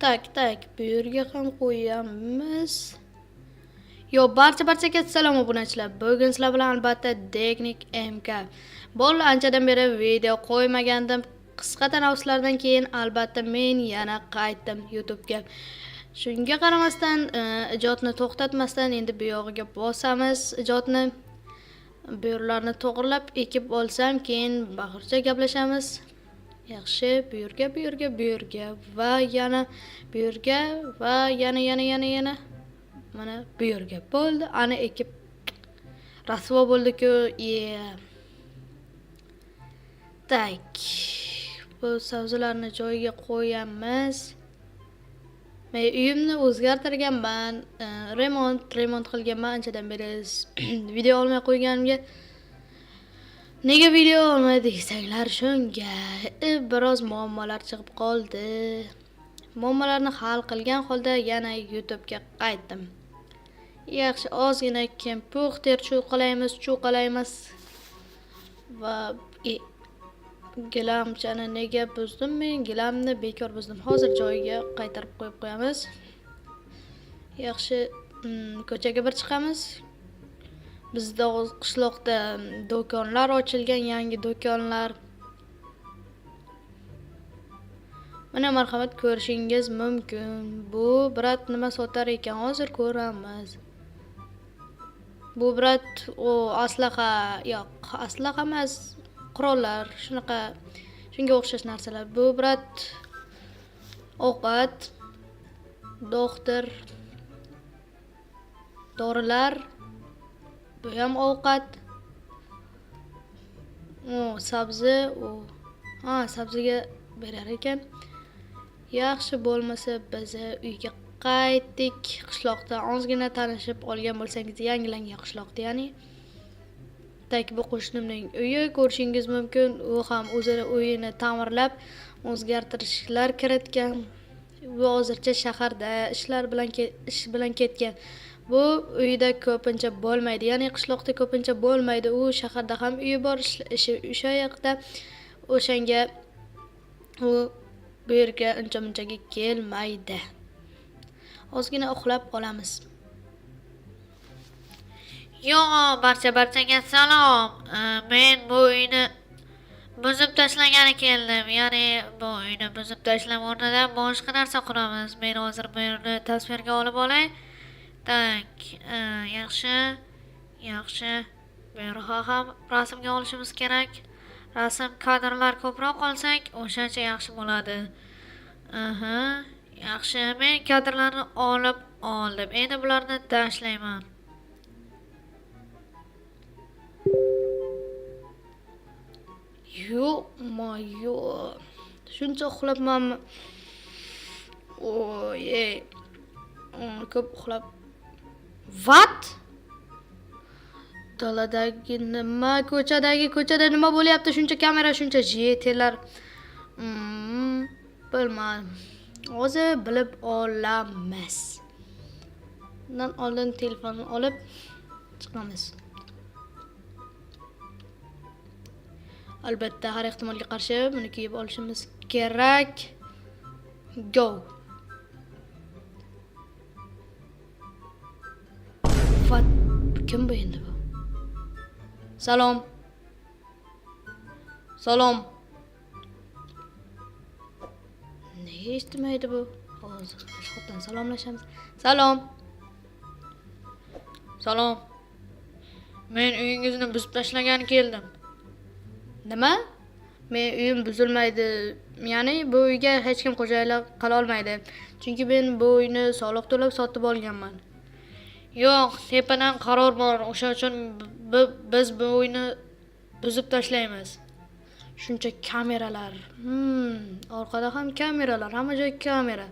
Tak, tak, bu yerga ham qo'yamiz. Yo, barchaga salom obunachilar. Bugun sizlar bilan albatta Deknik MK. Bo'ldi, anchadan beri video qo'ymagandim. Qisqa tanaffuslardan keyin albatta men yana qaytdim YouTube'ga. Shunga qaramasdan ijodni to'xtatmasdan endi bu yog'iga bosamiz ijodni. Bu yerlarni to'g'rilab ekib olsam, keyin baqircha gaplashamiz. Yaxshi, bu yerga, bu yerga, bu yerga va yana bu yerga va yana yana yana yana mana bu yerga bo'ldi. Ana ekib rasvo bo'ldi-ku. Tak. Bu sabzilarni joyiga qo'yamiz. Men uyimni o'zgartirganman, remont qilganman anchadan beri video olmay qo'yganimga. Nega video olmay desanglar shunga biroz muammolar chiqib qoldi. Muammolarni hal qilgan holda yana YouTube'ga qaytdim. Yaxshi, ozgina kompyuter cho'qalaymiz, cho'qalaymiz. Va gilamchani nega buzdim men? Gilamni bekor buzdim. Hozir joyiga qaytarib qo'yib qo'yamiz. Yaxshi, ko'chaga bir chiqamiz. Bizda qishloqda do'konlar ochilgan, yangi do'konlar. Mana marhamat, ko'rishingiz mumkin. Bu brat nima sotar ekan, hozir ko'ramiz. Bu brat o aslaha, yo'q, aslaha emas, qurollar, shunaqa, shunga o'xshash narsalar. Bu brat ovqat, doktor, dorilar, bu ham ovqat. O sabzi, o ha, sabziga berar ekan. Yaxshi, bo'lmasa biz uyga qaytdik. Qishloqda ozgina tanishib olgan bo'lsangiz, yangilangan qishloqda, ya'ni. Tak, bu qo'shnimning uyi, ko'rishingiz mumkin. U ham o'zini uyini ta'mirlab, o'zgartirishlar kiritgan. Bu hozircha shaharda ish bilan ketgan. Bu uyda ko'pincha bo'lmaydi, ya'ni qishloqda ko'pincha bo'lmaydi. U shaharda ham uyi bor, ishi o'sha yoqda. O'shanga u bu yerga uncha-munchaga kelmaydi. Ozgina uxlab olamiz. Yo, barchaga salom. Men bu uyni buzib tashlagani keldim. Ya'ni bu uyni buzib tashlab o'rnidan boshqa narsa quramiz. Men hozir bu yerni tasvirga olib olay. Tak, yaxshi, yaxshi. Bu yerga ham rasmga olishimiz kerak. Rasm kadrlar ko'proq olsak, o'shancha yaxshi bo'ladi. Aha, yaxshi. Men kadrlarni olib oldim. Endi bularni tashlayman. Yo'q-ma-yo'q. Shuncha uxlabmanmi? Oy, ey. Ko'p uxlab. What? Daladagi nima, ko'chadagi, ko'chada nima bo'lyapti? Shuncha kamera, shuncha jetelar. Bilmadim. Hozir bilib olamiz. Undan oldin telefonni olib chiqamiz. Albatta har ehtimolga qarshi buni kiyib olishimiz kerak. Go. What? Kim bu endi bu? Salom. Salom. Nega eshitmaydi bu? Hozir boshqatdan salomlashamiz. Salom. Salom. Men uyingizni buzib tashlagani keldim. Nima? Men uyim buzilmaydi. Ya'ni bu uyga hech kim xo'jayinlik qila olmaydi. Chunki men bu uyni soliq to'lab sotib olganman. Yo'q, tepadan qaror bor. O'sha uchun biz bu uyni buzib tashlaymiz. Shuncha kameralar. Orqada ham kameralar, hamma joy kamera.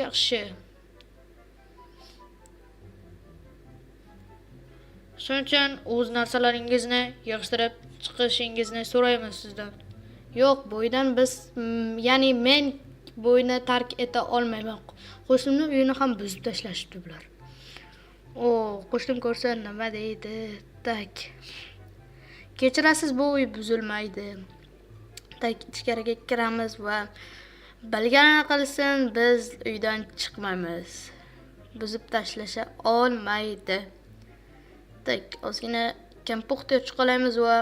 Yaxshi. Shuning uchun o'z narsalaringizni yig'ishtirib chiqishingizni so'raymiz sizdan. Yo'q, bu uydan biz, ya'ni men bu uyni tark eta olmayman. Qo'shnimning uyini ham buzib tashlashibdi bular. O, qo'shnim ko'rsa nima deydi? Tak. Kechirasiz, bu uy buzilmaydi. Tak, ichkariga kiramiz va Bilganini qilsin, biz uydan chiqmaymiz. Buzib tashlasha olmaydi. Так, ozgina kompyuter chiqolamiz va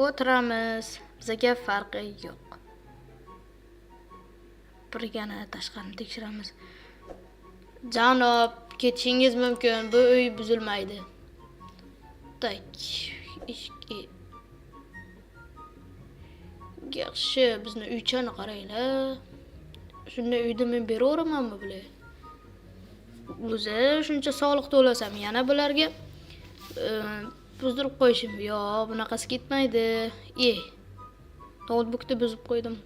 o'tiramiz. Bizga farqi yo'q. Birgina tashqarini tekshiramiz. Janob, ketishingiz mumkin. Bu uy buzilmaydi. Так, eshik. Yaxshi, bizni uychani qaranglar. Shunday uyda men beraveramanmi bular? O'zi shuncha soliq to'lasam, yana bularga buzdirib qo'yishim. Yo'q, bunaqasi ketmaydi. Noutbukni buzib qo'ydim.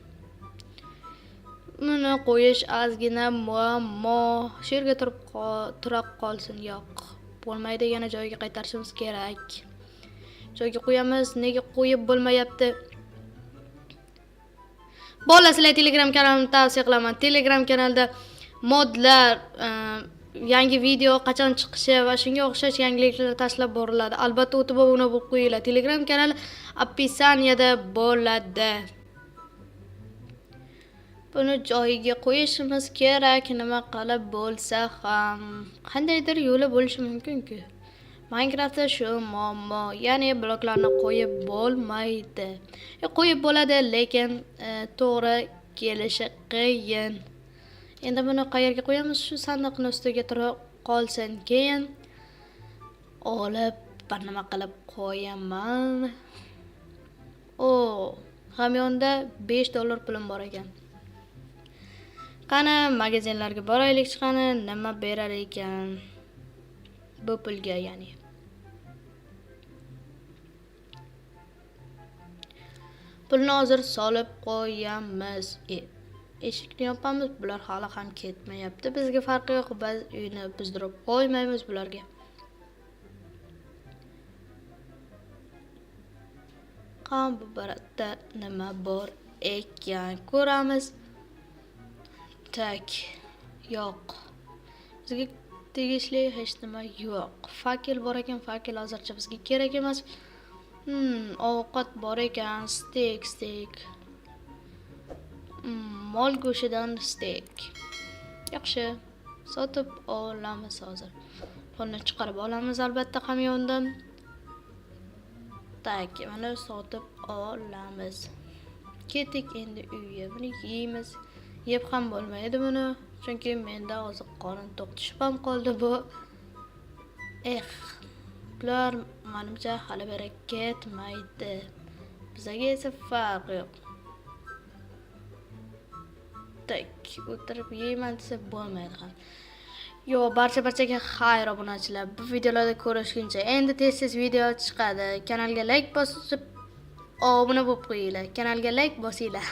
Buni qo'yish ozgina muammo. Shu yerga turib tura qolsin. Yo'q, bo'lmaydi, yana joyiga qaytarishimiz kerak. Joyiga qo'yamiz. Nega qo'yib bo'lmayapti? Bolalar, sizlarga Telegram kanalimni tavsiya qilaman. Telegram kanalda modlar, yangi video qachon chiqishi va shunga o'xshash yangiliklar tashlab boriladi. Albatta o'tib obuna bo'lib qo'yinglar. Telegram kanali описание da bo'ladi. Buni joyiga qo'yishimiz kerak, nima qilib bo'lsa ham. Qandaydir yo'li bo'lishi mumkin-ku. Minecraftda shu muammo, ya'ni bloklarni qo'yib bo'lmaydi. Qo'yib bo'ladi, lekin to'g'ri kelishi qiyin. Endi buni qayerga qo'yamiz? Shu sandiqning ustiga tura qolsin, keyin olib bir nima qilib qo'yaman. O, hamyonda $5 pulim bor ekan. Qani magazinlarga boraylik, qani nima berar ekan bu pulga, ya'ni. Pulni hozir solib qo'yamiz. Eshikni yopamiz, bular hali ham ketmayapti. Bizga farqi yo'q, biz uyni buzdirib qo'ymaymiz bularga. Qani bu baratda nima bor ekan ko'ramiz. Tak, yo'q. Bizga tegishli hech nima yo'q. Fakel bor ekan, fakel hozircha bizga kerak emas. Ovqat bor ekan, steak, steak. Mol go'shidan steak. Yaxshi, sotib olamiz hozir. Pulni chiqarib olamiz albatta hamyondan. Tak, mana sotib olamiz. Ketdik endi uyga. Buni yeymiz. Yeb ham bo'lmaydi buni, chunki menda hozir qorin to'q tushib ham qoldi bu. Bular menimcha hali beri ketmaydi. Bizga esa farq yo'q. Tak, o'tirib yeyman desa bo'lmaydi ham. Yo, barcha-barchaga xayr obunachilar. Bu videolarda ko'rishguncha endi tez-tez video chiqadi. Kanalga like bosib obuna bo'lib qo'yinglar. Kanalga like bosinglar.